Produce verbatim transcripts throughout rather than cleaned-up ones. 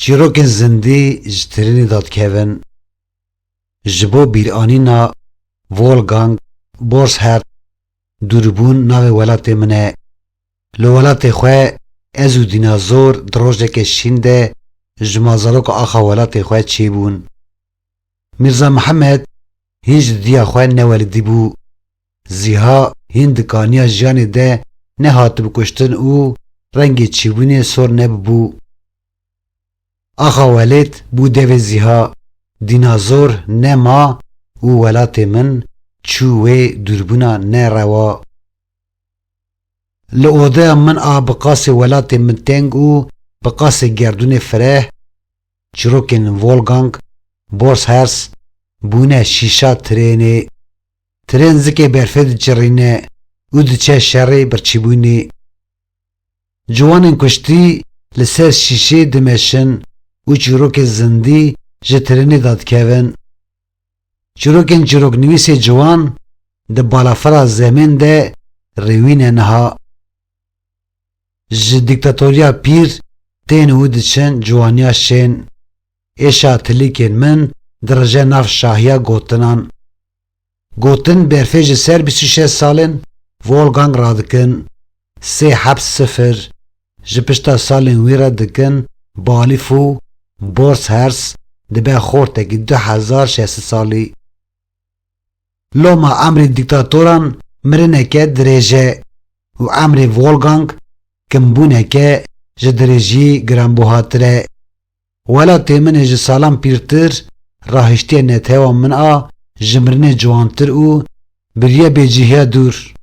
Çîrokên zindî ji tirênê dadikevin. Ji bo bîranîna Wolgang Borshert, dûrbûn navê welatê min e. Li welatê xwe ez û dînazor di rojeke şîn de ji mazaroka axa welatê xwe çêbûn. Mîrza Mihemed hîn ji diya xwe newelidî bû. Zîha hîn di kaniya jiyanê de nehatibû kuştin û rengê çêbûnê sor nebibû. Axa Welêt bû devê Zîha, dînazor nema û welatê min çû wê dûrbûna nerewa. Li odeya min a bi qasê welatê min teng û bi qasê gerdûnê fireh, çîrokên Wolgang Borshers bûne şîşa tirênê. Tirên zikê berfê dicirîne û diçe şerê birçîbûnê. Ciwanên kuştî li ser şîşê dimeşin û çîrokên zindî ji tirênê dadikevin. Çîrokên çîroknivîsê ciwan di balafira zemên de rêwîne niha. Ji dîktatoriya pîr tên û diçin ciwaniya şên. Êşa tilîkên min dirije nav şahiya gotinan. Gotin berfê ji ser bîst û şeş salên Wolgang radikin, sê heb sifir, ji pişta salên wî re dikin balîf û Borshers dibe xortekî du hezar şeş salî. Loma emrê dîktatoran mirineke dirêj e û emrê Wolgang kimbûneke ji dirêjiyê giranbuhatir e. Welatê min ê ji salan pîrtir rahiştiye netewa min a ji mirinê ciwantir û biriye bêcîhiya dûr.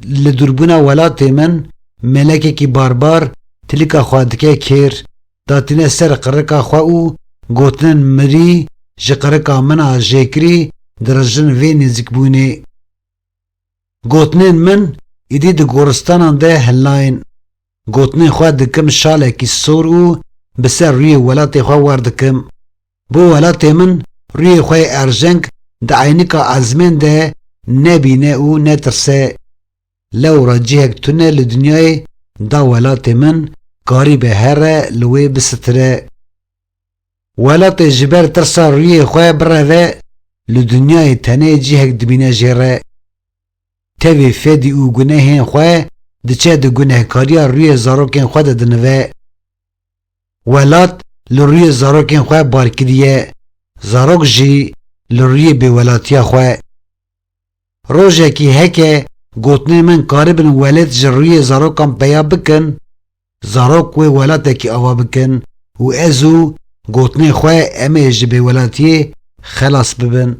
Li dûrbûna welatê min melekekî barbar tilîka xwe dike kêr, datîne ser qirika xwe û gotinên mirî ji qirika min a jêkirî dirijin vê nêzîkbûnê. Gotinên min îdî di goristanan de hilnayên. Gotinên xwe dikim şalekî sor û bi ser rûyê welatê xwe werdikim. Bo welatê min rûyê xwe yê erjeng di eynika ezmên de nebîne û netirse. Lewra cihek tune li dinyayê da welatê min, karîbe here li wê bisitire. Welatê ji ber tirsa rûyê xwe bireve, li dinyayê tenê cihek dibîne jê re. Tevî fedî û gunehên xwe diçe di gunehkariya rûyê zarokên xwe de dinive. Welat li rûyê zarokên xwe bar kiriye, zarok jî li rûyê bêwelatiya xwe. Rojekî heke gotinên min karibin welêt ji rûyê zarokan peya bikin, zarok wê welatekî ava bikin û ez û gotinên xwe em ê ji bêwelatiyê xelas bibin.